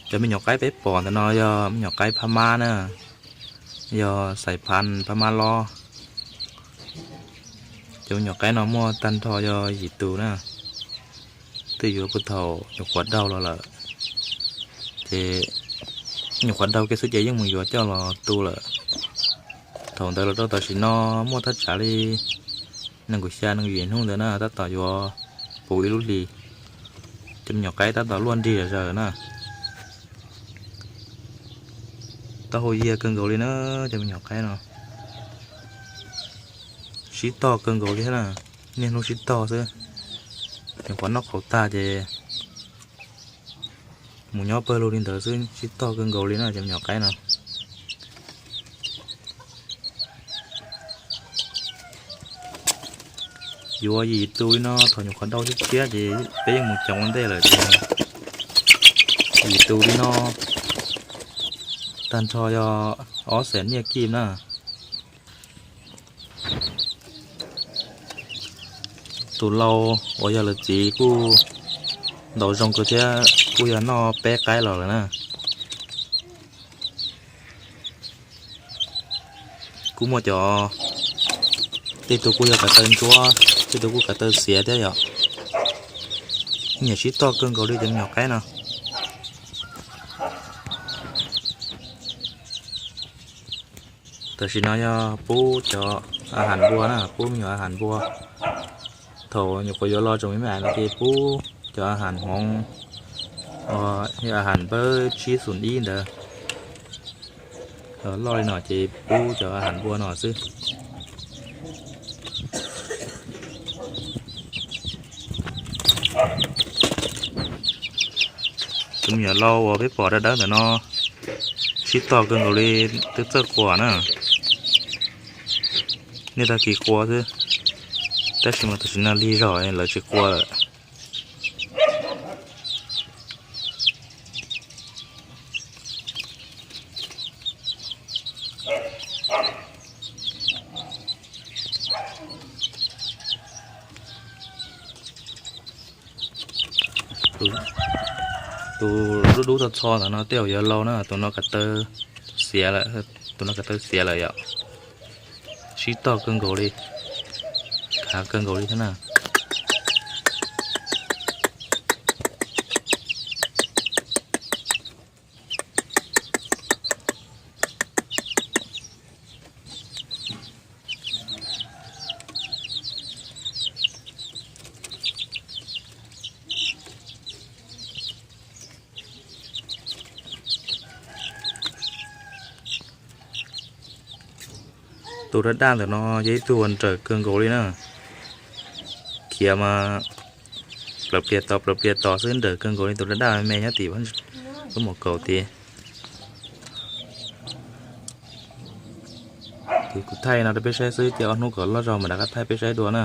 Cov me nyuam qaib peb pom ntawm no yog me nyuam qaib phab mab na, yog xais phab phab mab lob. Cov me nyuam qaib no muaj tag nrho yog yim tus na. Twb yuav puag thaum nyuam qhuav daug los lawm, ces nyuam qhuav daug kiag xwb ces yeej mus yuav coj los tu lawm. Thaum ntawd los rau tam sim no muaj thaj tsam li nees nkaum xya nees nkaum yim hnub ntawd na, tab tom yuav puv ib lub hlis. Cov me nyuam qaib tab tom luaj nrig zom zaws na. Taub hau yiag kawg nkaus li na, cov me nyuam qaib no sib tog kawg nkaus li thiab na, niaj hnub sib tog xwb. Nyuam qhuav noj qhauv tag ces mus nyob pawg lug li ntawd xwb, sib tog kawg nkaus li na cov me nyuam qaib no. Yuav yim tus li no thaum nyuam qhuav daug tshiab tshiab ces peb yeej mus coom ua ntej lawm ces yim tus li no tag nrho yog ob xees nyiaj kij na. Tus lau uas yog lawv txiv kuj ntaus zoo kawg thiab kuj yog noj peb qaib los lawm na. Kuj muaj cov, tej tus kuj yog kav taw ntsuab, tej tus kuj kav taw xiav thiab yom. Nyiam sib tog kawg nkaus li cov me nyuam qaib no. Tam sim no yog pub cov a has npua na, pub me nyuam a has npua. Thaum nyuam qhuav yuav los tsoom me me ais no ces pub cov a has hmoov, yog a has npawb tsib xum ib ntawd. Loj li no ces pub cov a has npua no xwb. Tus me nyuam lau uas peb pom dawb dawb ntawm no sib tog kawg nkaus li, twb txawj quas na. Niaj tag kis quas xwb, tab sis mas tam sim no lig zog lawv tsis quas lawm. Tus dub dub txho txho ntawm no tej zaum yuav lau na, tus no kav taw xiav lawm, tus no kav taw xiav lawm yom. Sib tog kawg nkaus li, khav kawg nkaus li thiab na. Tus daj daj ntawm no yog ib tug uas nrawm kawg nkaus li na. Khiav mas plaws plias tos plaws plias tos xwb, nrawm kawg nkaus li. Tus daj daj me nyob tim lub mom kaum tid. Ces kuv thaij no rau peb saib xwb, ces ob hnub kom loj zog mam rov qab thaij peb saib dua na.